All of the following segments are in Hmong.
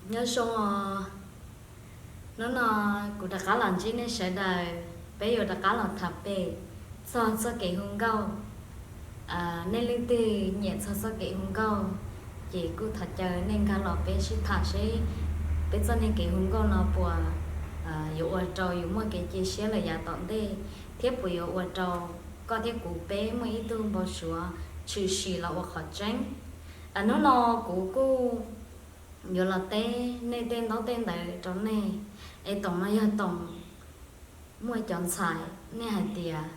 Nyob zoo os, hnub no kuv rov qab los ntsib nej sawv daws, peb yuav rov qab los tham pem txog txoj kev hu nkauj. Nej leej twg nyiam txog txoj kev hu nkauj, ces kuj thov caw nej nkag los peb sib tham seb peb txoj neej kev hu nkauj no puas yuav ua rau yus muaj kev cia siab lawm yav tom ntej, thiab puas yuav ua rau koj thiab kuv peb muaj ib tug npau suav tshwm sim los ua qhov tseeb. Hnub no kuv kuj yuav los teb nej tej ntaub tej ntawv rau nej. Es toom no yog toom muaj cov ntxhais nej hais tias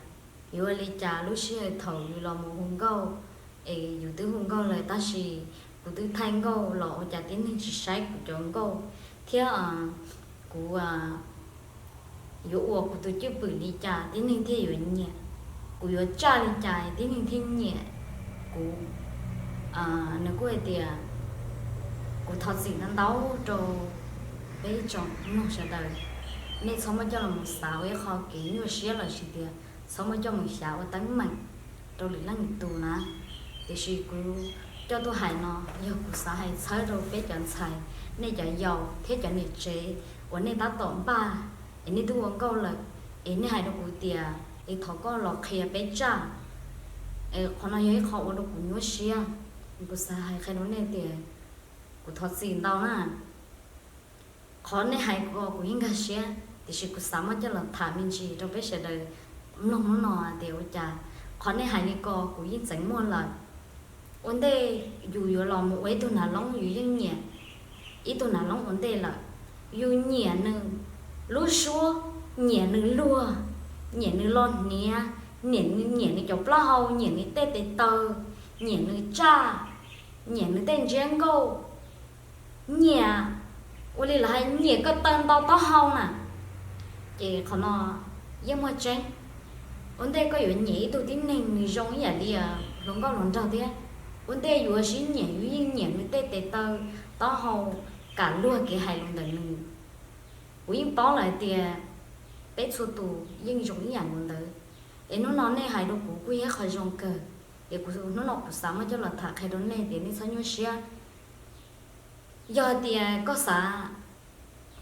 yuav ua li cas lub sij hawm thaum yus los mus hu nkauj, es yus twb hu nkauj lawm tab sis kuv twb thaij nkauj los ua cas tib neeg tsis saib kuv cov nkauj, thiab kuv yuav ua kuv tus cwj pwm li cas tib neeg thiaj yuav nyiam, kuv yuav tsaj li cas tib neeg thiaj nyiam kuv. Nws kuj hais tias, kuv thov txim ntau ntau rau peb tsoom mloog sawv daws, nej txhob muab coj los mus xav ua ib qho kev nyuaj siab lossis tias txhob muab coj mus xyav ua teeb meem rau lwm leej lwm tus na. Tiam sis kuv coj tuaj hais no yog kuv xav hais txhawb rau peb cov ntxhais, nej cov yau thiab cov niam tsev uas nej tab tom npaj, es nej twb ua nkauj lawm, es nej hais rau kuv tias es thov koj los qhia peb tsaj. Es qhov no yog ib qho ua rau kuv nyuaj siab, kuv xav hais qhia rau nej tias kuv thov txim ntau na. Qhov nej hais ko kuv yeej nkag siab, tiam sis kuv xav muab coj los tham me ntsis rau peb sawv daws mloog hnub no tias ua cas qhov nej hais li ko kuv yeej txeev muaj lawm. Ua ntej yus yuav los mus ua ib tug nas loob yus yeej nyiam ib tug nas loob ua ntej lawm. Yus nyiam nws lub suab, nyiam nws luag, nyiam nws lo hniav, nyiam nws cov plaub hau, nyiam nws tej tes taw, nyiam nws tsaj, nyiam nws tej ntsiab nkauj, nyiam, ua li lawv hais nyiam ko taw ntau taub hau na. Ces qhov no yeej muaj tseeb. Ua ntej koj yuav nyiam ib tug tib neeg nws zoo ib yam li hluas nkauj hluas nraug thiab. Ua ntej yus sib nyiam yus yeej nyiam nws tej tes taw, taub hau, kam luag kev hais lus ntawm nws. Kuv yeej paub lawm hais tias peb txhua tus yeej zoo ib yam nkaus ntawd. Es hnub no nej hais rau kuv kuj yog qhov zoo kawg, es kuv hnub no kuv xav muab coj los tham qhia rau nej tias nej txhob nyuaj siab. Yog tias koj xav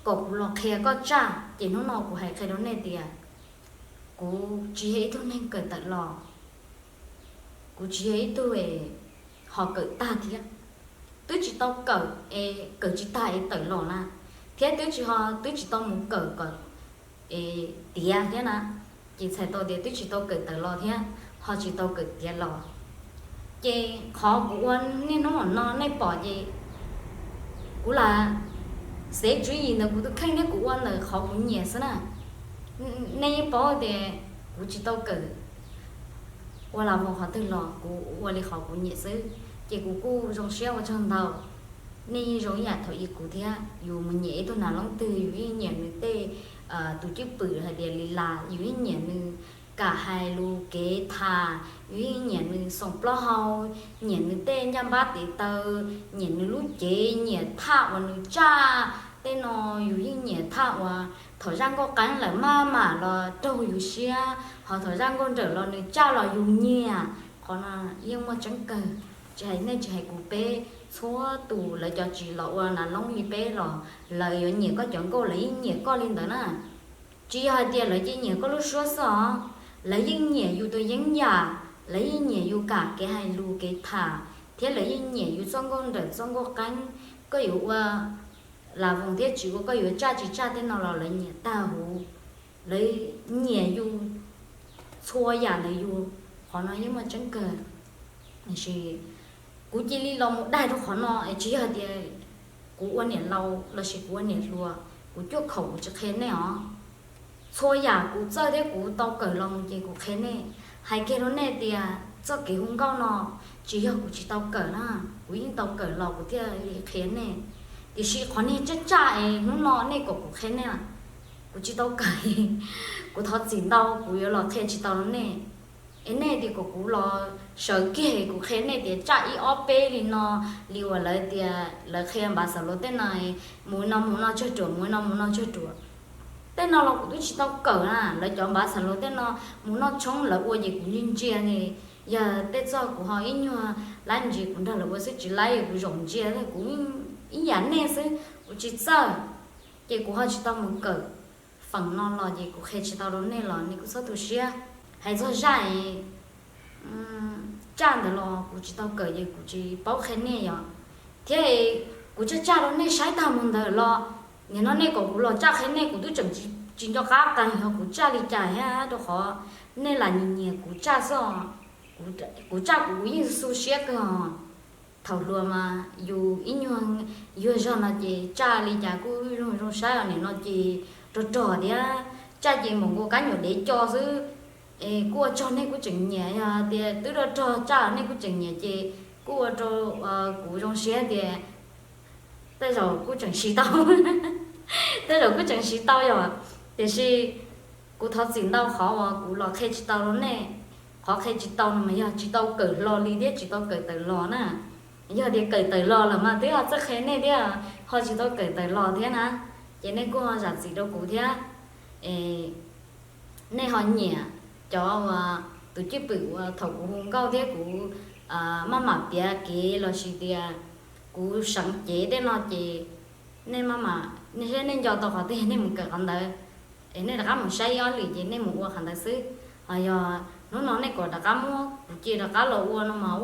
kom kuv los qhia koj tsaj, ces hnub no kuv hais qhia rau nej tias kuv tsis yog ib tug neeg kawm tawm los, kuv tsis yog ib tug ho kawm tag thiab. Twb tsis tau kawm es kawm tsis tag es tawm los na, thiab twb tsis ho twb tsis tau mus kawm kom es tiav thiab na. Ces txhais tau tias twb tsis tau kawm tawm los thiab ho tsis tau kawm tiav los. Ces qhov kuv ua niaj hnub no nej pom ces kuv lam xev tswv yim ntawm kuv tus kheej thiab kuv ua ntawm qhov kuv nyiam xwb na. Nej yeej paub tias kuv tsis tau kawm ua las voos qhov twg los kuv ua li qhov kuv nyiam xwb, ces kuv kuj zoo siab ua tsaug ntau. Nej yeej zoo ib yam thaum ub kuv thiab, yus mus nyiam ib tug nas loob twg yus yeej nyiam nws tej tus cwj pwm hais tias li las, yus yeej nyiam nws kam hais lus kev tham, yus yeej nyiam nws xoom plaub hau, nyiam nws tej ncaj npab tes taw, nyiam nws lub cev, nyiam thaj uas nws tsaj tej no, yus yeej nyiam thaj uas thaum zaj nkauj qeeb lawm maj mam los raug yus siab, ho thaum zaj nkauj nrawm los nws tsaj los yus nyiam. Qhov no yeej muaj tseeb kawg, tsis hais nej tsis hais kuv, peb txhua tus lawv cov tsis los ua nas loob li peb los lawv yuav nyiam koj cov nkauj, lawv yeej nyiam koj li ntawd na. Tsis yog hais tias lawv cia nyiam koj lub suab xwb os, lawv yeej nyiam yus tus yeeb yam, lawv yeej nyiam yus kam kev hais lus kev tham, thiab lawv yeej nyiam yus txoj nkauj nrawm txoj nkauj qeeb. Koj yuav ua las voos thiab tsis ua, koj yuav tsaj tsis tsaj tej no los lawv nyiam tag huv, lawv nyiam yus txhua yam ntawm yus. Qhov no yeej muaj tseeb kawg. Tiam sis kuv cia li los mus daig rau qhov no es tsis yog tias kuv ua niam laus lossis kuv ua niam hluas, kuv cuaj khaum kuv tsis qhia nej os. Txhua yam kuv txawj thiab kuv tau kawm los mus ces kuv qhia nej. Hais kiag rau nej tias txoj kev hu nkauj no tsis yog kuv tsis tau kawm na, kuv yeej tau kawm los kuv thiaj li qhia nej. Tiam sis qhov niag tsaj tsaj es hnub no nej kom kuv qhia nej, kuv tsis tau kawm, kuv thov txim ntau, kuv yuav los qhia tsis tau rau nej. Es nej tias kom kuv los sawv kiag kuv qhia nej tias tsaj ib ob peb li no, li uas lawv tias lawv qhia npav xav luas tej no, mus no mus no tsawg ruam, mus no mus no tsawg ruam. Tej no los kuv twb tsis tau kawm na, lawv cov npav xav luas tej no mus noj tshoob lawv ua ces kuv ntsia ntsia li. Yog tej txoj kuv ho ib nyuag laib ntsis kuv nrog lawv ua xwb, tsis laib kuv zaum ntsia kuv ib yam nej xwb, kuv tsis txawj. Ces kuv ho tsis tau mus kawm feem no los ces kuv qhia tsis tau rau nej los nej kuj txhob tu siab. Hais txog zaj tsaj ntawd los kuv tsis tau kawm ces kuv tsis paub qhia nej yom. Thiab kuv tsaj tsaj rau nej saib tag mus ntawd los, nim no nej kom kuv los tsaj qhia nej kuv twb tseem tsis nco qab qees yog kuv tsaj li cas thiab, rau qhov nej lam nyiam nyiam kuv tsaj xwb os. Kuv tsaj kuv yeej xu siab kawg os. Thaum hluas mas yus ib nyuag yuag zog no ces tsaj li cas kuj zoo zoo saib os, nim no ces rog rog thiab, tsaj ces npaum nkaus kab nyuam dev co xwb. Es kuj ua tsaug nej kuj tseem nyiam, yog tias twb rog rog tsaj nej kuj tseem nyiam ces kuj ua rau kuv zoo siab tias tej zaum kuj tseem siv tau, tej zaum kuj tseem siv tau yom. Tiam sis kuv thov txim ntau qhov uas kuv los qhia tsis tau rau nej. Qhov qhia tsis tau no mas yog tsis tau kawm hlo li thiab tsis tau kawm tawm los na. Yog tias kawm tawm los lawm mas twb ho txawj qhia nej thiab, ho tsis tau kawm tawm los thiab na, ces nej kuj ho zam txim rau kuv thiab. Nej ho nyiam cov uas tus cwj pwm uas thaum kuv hu nkauj thiab kuv maj mam piav kev lossis tias kuv seev cev tej no ces nej maj mam, nej saib nej nco tau qhov twg nej mus kawm qhov ntawd, es nej rov qab mus saib ib ob lwm ces nej mus ua qhov ntawd xwb. Ho yog hnub no nej kom rov qab muab kuv cia rov qab los ua no mas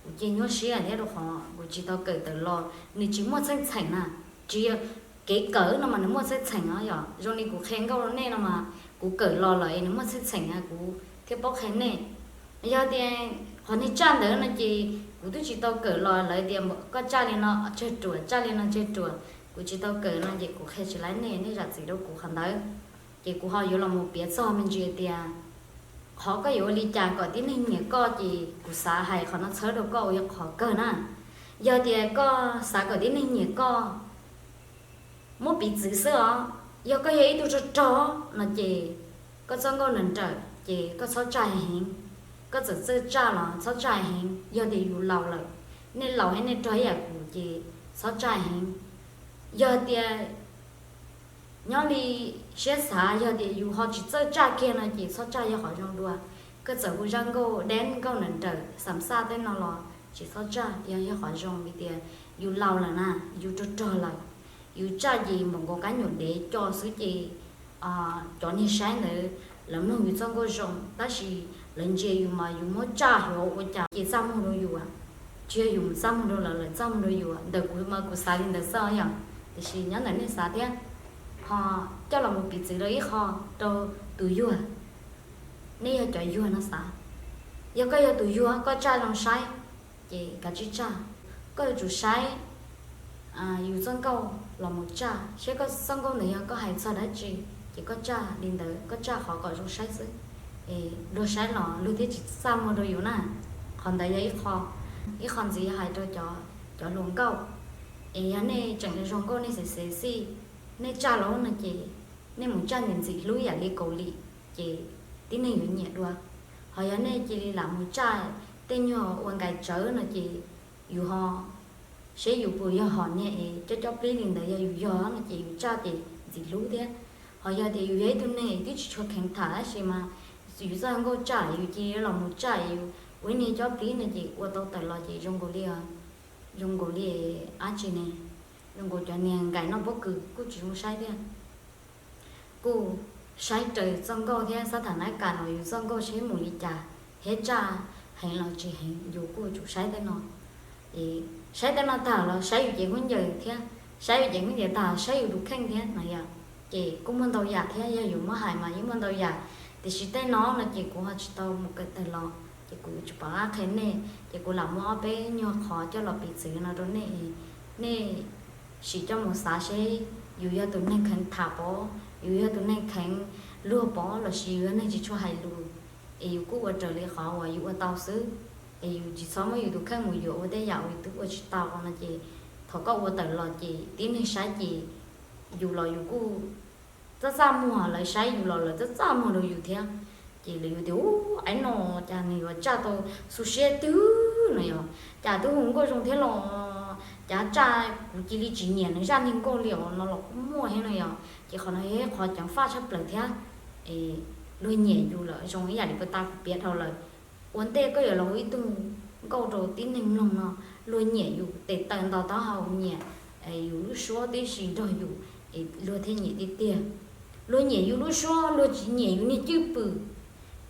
kuv cia nyuaj siab thiab, rau qhov kuv tsis tau kawm tawm los, nws tsis muaj txheej txheem na. Tsis yog kev kawm no mas nws muaj txheej txheem os yom. Zoo li kuv qhia nkauj rau nej no mas kuv kawm los lawm es nws muaj txheej txheem na kuv thiaj paub qhia nej. Yog tias qhov niag tsaj ntawd no ces kuv twb tsis tau kawm los lawv tias koj tsaj li no tsawg ruam, tsaj li no tsawg ruam, kuv tsis tau kawm no ces kuv qhia tsis laib nej, nej zam txim rau kuv qhov ntawd. Ces kuv ho yuav los mus piav txog me ntsis tias qhov koj yuav ua li cas kom tib neeg nyiam koj ces kuv xav hais qhov no txhawb rau koj ua ib qhov kawg na. Yog tias koj xav kom tib neeg nyiam koj, muab piv txwv xwb os, yog koj yog ib tug rog rog no ces koj txoj nkauj nrawm nrawm ces koj txhob tsaj heev. Koj txawm txawj tsaj los txhob tsaj heev, yog tias yus laus lawm, nej laus thiab nej rog ib yam kuv ces txhob tsaj heev. Yog tias nyob li siab xav, yog tias yus ho tsis txawj tsaj kiag no ces txhob tsaj yog qhov zoo dua. Koj txawm hu zaj nkauj deb nkauj nrawm nrawm xam xaj tej no los tsis txhob tsaj, yog yog qhov zoo vim tias yus laus lawm na, yus rog rog lawm, yus tsaj ces npaum nkaus kab nyuam dev co xwb ces cov niag saib ntawd lawv mloog yus txoj nkauj zoo tab sis lawv ntsia yus mas yus muab tsaj hauv ua cas ces txaj muag rau yus, tsis yog yus txaj muag rau lawv, lawv txaj muag rau yus. Ntawm kuv mas kuv xav li ntawd xwb yom, tiam sis nyob ntawm nej xav thiab. Ho coj los mus piv txwv rau ib qho, rau tus yuag. Nej yog cov yuag no xav, yog koj yog tus yuag koj tsaj zoo saib ces kav tsij tsaj. Koj yuav tsum saib yus txoj nkauj los mus tsaj, saib koj txoj nkauj ntawd yog koj hais txog dab tsi ces koj tsaj li ntawd, koj tsaj qhov kom zoo saib xwb. Luag saib los luag thiaj tsis txaj muag rau yus na. Qhov ntawd yog ib qho. Ib qho ntxiv yog hais rau cov hluas nkauj, es yog nej tseem zoo nkauj nej xev xev xij, nej tsaj los no ces nej mus tsaj ntxim ntxim hlub yam li Kaus Lim ces tib neeg yuav nyiam dua. Ho yog nej cia li lam mus tsaj tej nyuag ua nkais tsawv no ces yus ho, seb yus puas yog hom niag es cob cob plib li ntawd, yog yus yog no ces yus tsaj ces ntxim hlub thiab. Ho yog tias yus yog ib tug neeg twb tsis tshua kheev tham tab sis mas yus txoj nkauj tsaj yus cia li los mus tsaj yus ua ib niag cob plib no ces ua tau tawm los ces zoo nkaus li, zoo nkaus li dab tsi ne, zoo nkaus cov niag nkais noj pob kws kuj tsis zoo saib thiab. Kuj saib raws txoj nkauj thiab xab tham nab kas los yus txoj nkauj seb mus li cas, thiab tsaj heev los tsis heev, yus kuj tsum saib tej no. Saib tej no tag los saib yus cev khaub ncaws thiab, saib yus cev khaub ncaws tag saib yus tus kheej thiab no yom. Ces kuj muaj ntau yam thiab, yog yus muab hais mas yeej muaj ntau yam. Tiam sis tej no no ces kuv ho tsis tau mus kawm tawm los ces kuv yuav tsis pom qab qhia nej, ces kuv lam muab ob peb nyuag qhov coj los piv txwv no rau nej, nej sim coj mus xav seb yus yog tus neeg kheev tham pov, yus yog tus neeg kheev luag pov lossis yus yog neeg tsis tshua hais lus, es yus kuj ua raws li qhov uas yus ua tau xwb. Es yus tsis txhob muab yus tus kheej mus yuam ua tej yam uas yus twb ua tsis tau no ces thaum koj ua tawm los ces tib neeg saib ces yus los yus kuj txaj txaj muag, lawv saib yus los lawv txaj txaj muag rau yus thiab. Ces lawv yuav tias, u, aib no cas nws yuav tsaj tau xu siab twg no yom, cas twb hu nkauj zoo thiab los cas tsaj, kuv cia li tsis nyiam nws zaj niag nkauj li os no los kuj muaj thiab no yom. Ces qhov no yog ib qhov ceev faj tshaj plaws thiab. Luag nyiam yus lawm zoo ib yam li puag ta kuv piav dhau lawm, ua ntej koj yuav los ua ib tug nkauj rau tib neeg mloog no, Luag nyiam yus tes taw nto taub hau, nyiam yus lub suab tib si nrog yus, luag thiaj nyiam tiag tiag. Luag nyiam yus lub suab, luag tsis nyiam yus niag cwj pwm.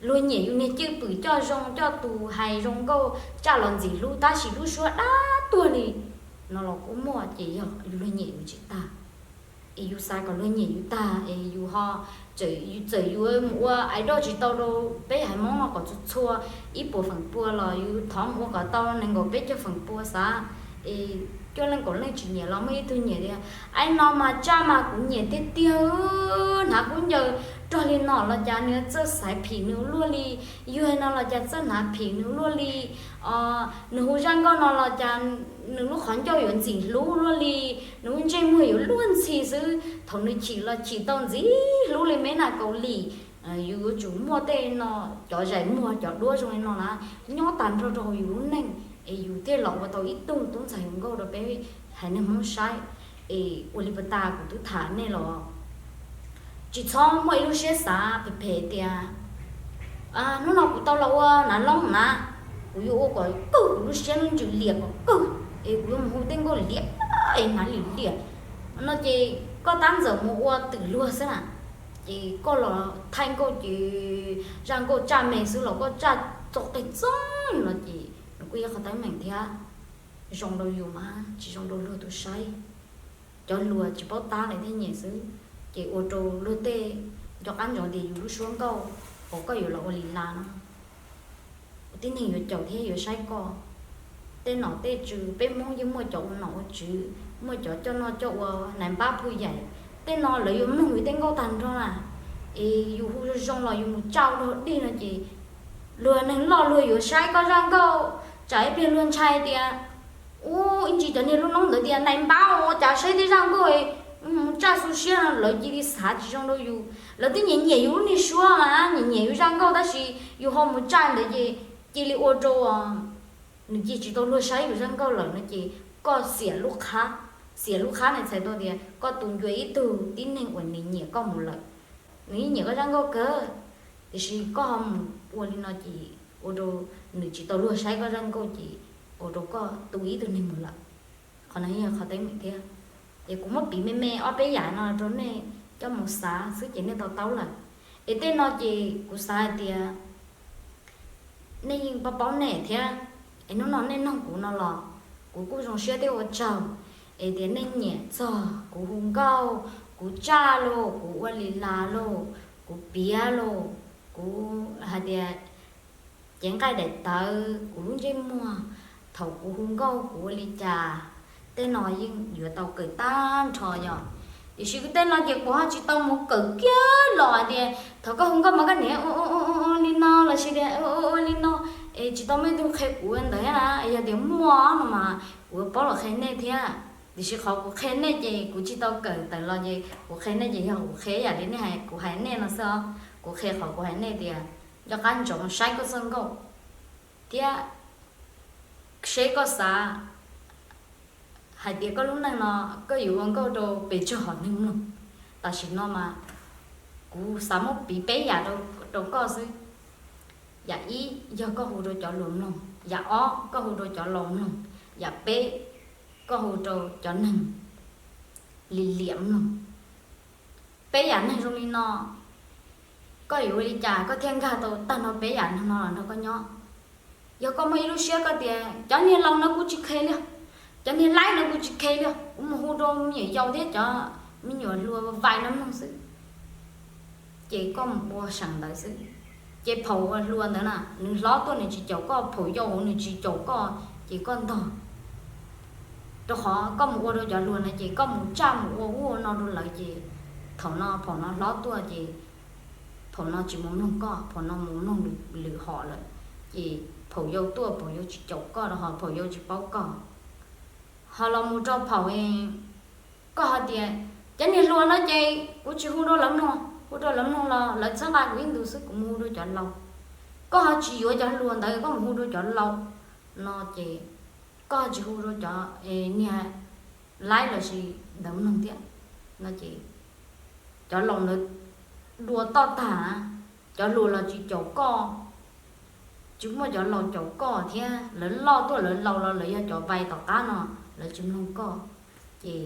Luag nyiam yus niag cwj pwm coj zoo, coj tus hais zoo nkauj, tsaj los ntxim hlub, tab sis lub suab dab tuag li no los kuj muaj, ces yog yus luag nyiam yus tsis tag. Es yus xav kom luag nyiam yus tag es yus ho, txawm yus mus ua idol tsis tau rau peb haiv Hmoob no kom txhua txhua ib puas feem pua los yus thov mus ua kom tau nees nkaum peb caug feem pua xav. Es cuaj leej kaum leej tsis nyiam los muaj ib tug nyiam tias, aib no mas tsaj mas kuv nyiam tiag tiag, hnav kub ncaws rog li no los cas nws txawj xaiv phim nws ua luaj li, yug no los cas txawj hnav phim nws ua luaj li, nws hu zaj nkauj no los cas nws lub qhov ncauj yuav ntxim hlub luaj li, nws lub ntsej muag yuav luag ntxhi xwb, thaum nws chim los chim tau ntxim hlub li me nas kaus lim. Yus yuav tsum muaj tej no, cov zais muag cov duab zoo li no na, nyob tag nrho rau hauv yus lub neej, es yus thiaj los ua tau ib tug tub ntxhais hluas nkauj rau peb haiv neeg Hmoob saib. Es ua li puas tas kuv twb tham nej los, tsis txhob muaj ib lub siab xav phem phem tias, hnub no kuv tau los ua nav loob na, kuv yuav ua kom kawg kuv lub siab lub ntsws liam kom kawg, es kuv yuav mus hu tej nkauj liam, es hnav liam liam no ces koj tab ntxawm mus ua twm luag xwb na. Ces koj los thaij nkauj ces zaj nkauj tsaj me xwb los koj tsaj txog qis txoog no ces nws kuj yog qhov teeb meem thiab. Zoo rau yus mas tsis zoo rau luag tus saib. Cov hluas tsis paub tab lawv thiaj nyiam xwb, ces ua rau luag tej nco qab ntsoov tias yus lub suab nkauj, hos koj yuav los ua li las no, tib neeg yuav caum thiab yuav saib koj. Tej nom tej tswv, peb Hmoob yeej muaj cov ua nom ua tswv, muaj cov coj noj coj ua, nais npab phu yaim, tej no lawv yuav mloog yus tej nkauj tag nrho na. Es yus hu zoo zoo los yus mus tsaj ua luag dig no ces luag neeg loj luag yuav saib koj zaj nkauj, tsam ib pliag luag ntshai tias, ub, ib ntsis cov niag lub noob ntawd tias nais npab ua cas saib tej zaj nkauj mus tsaj xu siab no, lawv cia li xav tsis zoo rau yus. Lawv twb nyiam nyiam yus lub niag suab mas, nyiam nyiam yus zaj nkauj tab sis yus ho mus tsaj ntawd ces cia li ua rau nws cia tsis tau luag saib yus zaj nkauj lawm no ces koj xiam lub qhab, xiam lub qhab ne txhais tau tias koj tus ncua ib tug tib neeg uas nws nyiam koj mus lawm. Nws yeej nyiam koj zaj nkauj kawg, tiam sis koj ho mus ua li no ces ua rau nws tsis tau luag saib koj zaj nkauj ces ua rau koj tu ib tug neeg mus lawm. Qhov no yog qhov teeb meem thiab. Es kuv muab piv me me ob peb yam no rau nej coj mus xav xwb ces nej to taub lawm. Es tej no ces kuv xav hais tias nej yeej paub paub nej thiab. Es hnub no nej noog kuv no los kuv kuj zoo siab thiab ua tsaug. Es tias nej nyiam txog kuv hu nkauj, kuv tsaj los, kuv ua li las los, kuv piav los, kuv hais tias cev nqaij daim tawv, kuv lub ntsej muag thaum kuv hu nkauj kuv ua li cas, tej no yeej yuav tau kawm tag nrho yom. Tiam sis tej no ces kuv ho tsis tau mus kawm kiag los hais tias thaum koj hu nkauj mas koj niam ua li no los sis tias ua li no, es tsis tau muaj ib tug qhia kuv ntawd na. Yog tias muaj no mas kuv yuav paub los qhia nej thiab. Tiam sis qhov kuv qhia nej ces kuv tsis tau kawm tawm los ces kuv qhia nej ces yog kuv qhia yam li nej hais kuv hais nej no xwb os. Kuv qhia qhov kuv hais nej tias nco qab ntsoov saib koj txoj nkauj thiab seb koj xav hais tias koj lub neej no koj yuav ua nkauj rau pes tsawg hom neeg mloog. Tam sim no mas kuv xav muab piv peb yam rau koj xwb. Yam ib yog koj hu rau cov hluas mloog, yam ob koj hu rau cov laus mloog, yam peb koj hu rau cov neeg li liam mloog. Peb yam neeg zoo li no, koj yuav ua li cas koj thiaj nkag tau tag nrho peb yam neeg no los nrog koj nyob? Yog koj muaj ib lub siab koj tias cov niag laus no kuv tsis khe li, cov niag laib no kuv tsis khe li, kuv mus hu rau me nyuam yaus thiab cov me nyuam hluas vais no mloog xwb, ces koj mus ua seem ntawd xwb. Ces phaum uas hluas ntawd na nws hlob tuaj nws tsis caum koj, phaum yau nws tsis caum koj, ces koj ntog. Rau qhov koj mus ua rau cov hluas na ces koj mus tsaj mus ua ub ua no rau lawv ces thaum no phaum no hlob tuaj ces phaum no tsis mus mloog koj, phaum no mus mloog lwm hom lawm. Ces phaum yau tuaj phaum yau tsis caum koj rau qhov phaum yau tsis paub koj. Ho los mus rau phaum, koj ho tias cov niag hluas no ces kuv tsis hu rau lawv mloog, hu rau lawv mloog los lawv txhawb nqa kuv ib ntus xwb, kuv mus hu rau cov laus. Koj ho tsis yuav cov hluas ntawd, koj mus hu rau cov laus no ces koj tsis hu rau cov niag laib los sis ntawd mloog thiab no ces cov laus ntawd dua toj tag, cov hluas los tsis caum koj, tsis muaj cov laus caum koj thiab, lawv loj tuaj lawv laus los lawv yog cov vais tom qab no, lawv tsis mloog koj, ces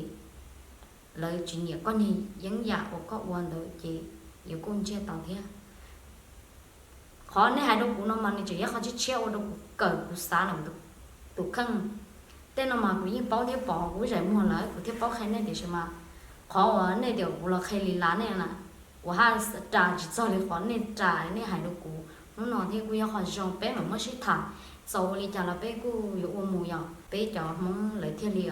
lawv tsis nyiam koj niag yeeb yam uas koj ua ntawd ces yuav kuj ntsiag tau thiab. Qhov nej hais rau kuv no mas nws tseem yog qhov tshiab tshiab ua rau kuv kawm kuv xav lawm tus kheej. Tej no mas kuv yeej paub thiab pom kuv zaim muag lawm kuv thiaj paub qhia nej tiam sis mas qhov uas nej tias kuv los qhia li lav nej na, kuv haj ras tsis txog li qhov nej ras nej hais rau kuv hnub no thiab kuj yog qhov zoo peb mam muab sib tham, txaus ua li cas los peb kuj yuav ua mus yom, peb cov Hmoob lawv thiaj li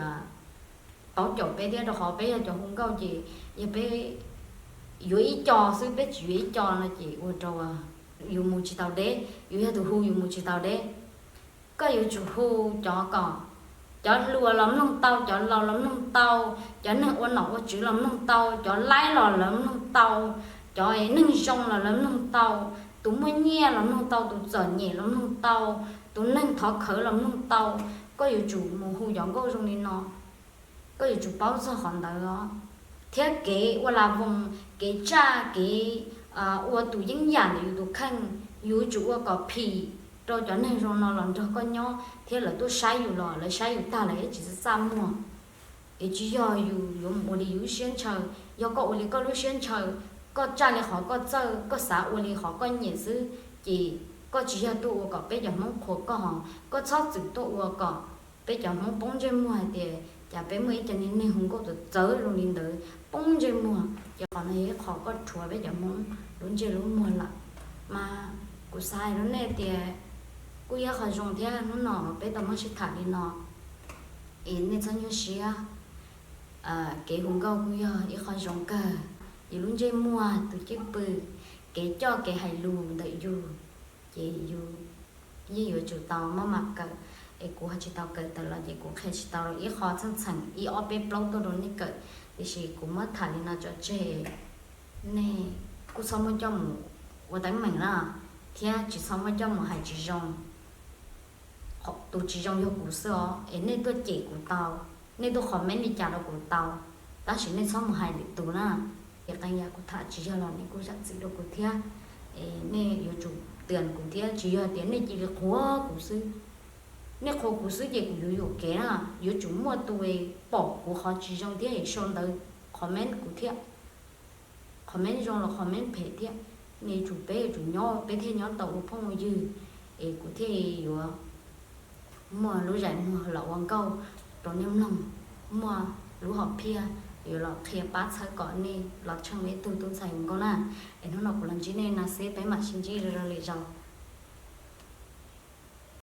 paub caum peb thiab rau qhov peb yog cov hu nkauj ces yog peb yuav ib co xwb peb tsis yuav ib co no ces ua rau yus mus tsis tau deb, yus yog tus hu yus mus tsis tau deb. Koj yuav tsum hu cov kom cov hluas los mloog tau, cov laus los mloog tau, cov neeg ua nom ua tswv los mloog tau, cov laib los lawv mloog tau, cov neeg zoo los lawv mloog tau, tus muaj nyiaj los mloog tau, tus txom nyem los mloog tau, tus neeg thov khawv los mloog tau. Koj yuav tsum mus hu cov nkauj zoo li no, koj yuav tsum paub txog qhov ntawd os. Thiab kev ua la voos, kev tsaj, kev ua tus yeeb yam ntawm yus tus kheej, yuav tsum ua kom phim rau cov neeg zoo no los nrog koj nyob thiab lawv tuaj saib yus los lawv saib yus tag lawv tsis txaj muag. Es tsis yog yus yuav mus ua li yus lub siab ntshaw. Yog koj ua li koj lub siab ntshaw, koj tsaj li qhov koj txawj, koj xav ua li qhov koj nyiam xwb, ces koj tsis yog tuaj ua kom peb cov Hmoob qhuas koj hos, koj txhob txwm tuaj ua kom peb cov Hmoob poob ntsej muag hais tias cas peb muaj ib co niag neeg hu nkauj txawv txawv zoo li ntawd poob ntsej muag. Ces qhov no yog ib qho koj rhuav peb cov Hmoob lub ntsej lub muag lawm. Mas kuv xav hais rau nej tias kuj yog qhov zoo thiab hnub no peb tau muab sib tham li no, es nej txhob nyuaj siab. Kev hu nkauj kuj yog ib qho zoo kawg. Yus lub ntsej muag, tus cwj pwm, kev coj kev hais lus ntawm yus, ces yus yeej yuav tsum tau maj mam kawm. Es kuv ho tsis tau kawm tawm los ces kuv qhia tsis tau ib qho txheej txheem ib ob peb plaub tuaj rau nej kawm. Tiam sis kuv muab tham li no tso tseg, nej kuj txhob muab coj mus ua teeb meem na, thiab tsis txhob muab coj mus hais tsis zoo. Tus tsis zoo yog kuv xwb os, es nej tuaj cem kuv tau, nej tuaj comment li cas rau kuv tau, tab sis nej txhob mus hais lwm tus na. Ces qee yam kuv tham tsis yog los nej kuj zam txim rau kuv thiab. Nej yuav tsum tias kuv thiab, tsis yog tias nej cia li qhuas kuv xwb. Nej qhuas kuv xwb ces kuv yuav yuam kev na. Yuav tsum muaj tus pom kuv qhov tsis zoo thiab sau ntawv comment kuv thiab, comment zoo los comment phem thiab. Nej yuav tsum, peb yuav tsum nyob peb thiaj nyob tau ua phooj ua ywg, es kuv thiaj yuav muaj lub zais muag los ua nkauj rau nej mloog, muaj lub hom phiaj yuav los qhia pab txhawb kom nej los tsheej ib tug tub ntxhais ua nkauj na. Es hnub no kuv los ntsib nej no xwb, peb mam sib ntsib rau lwm zaus.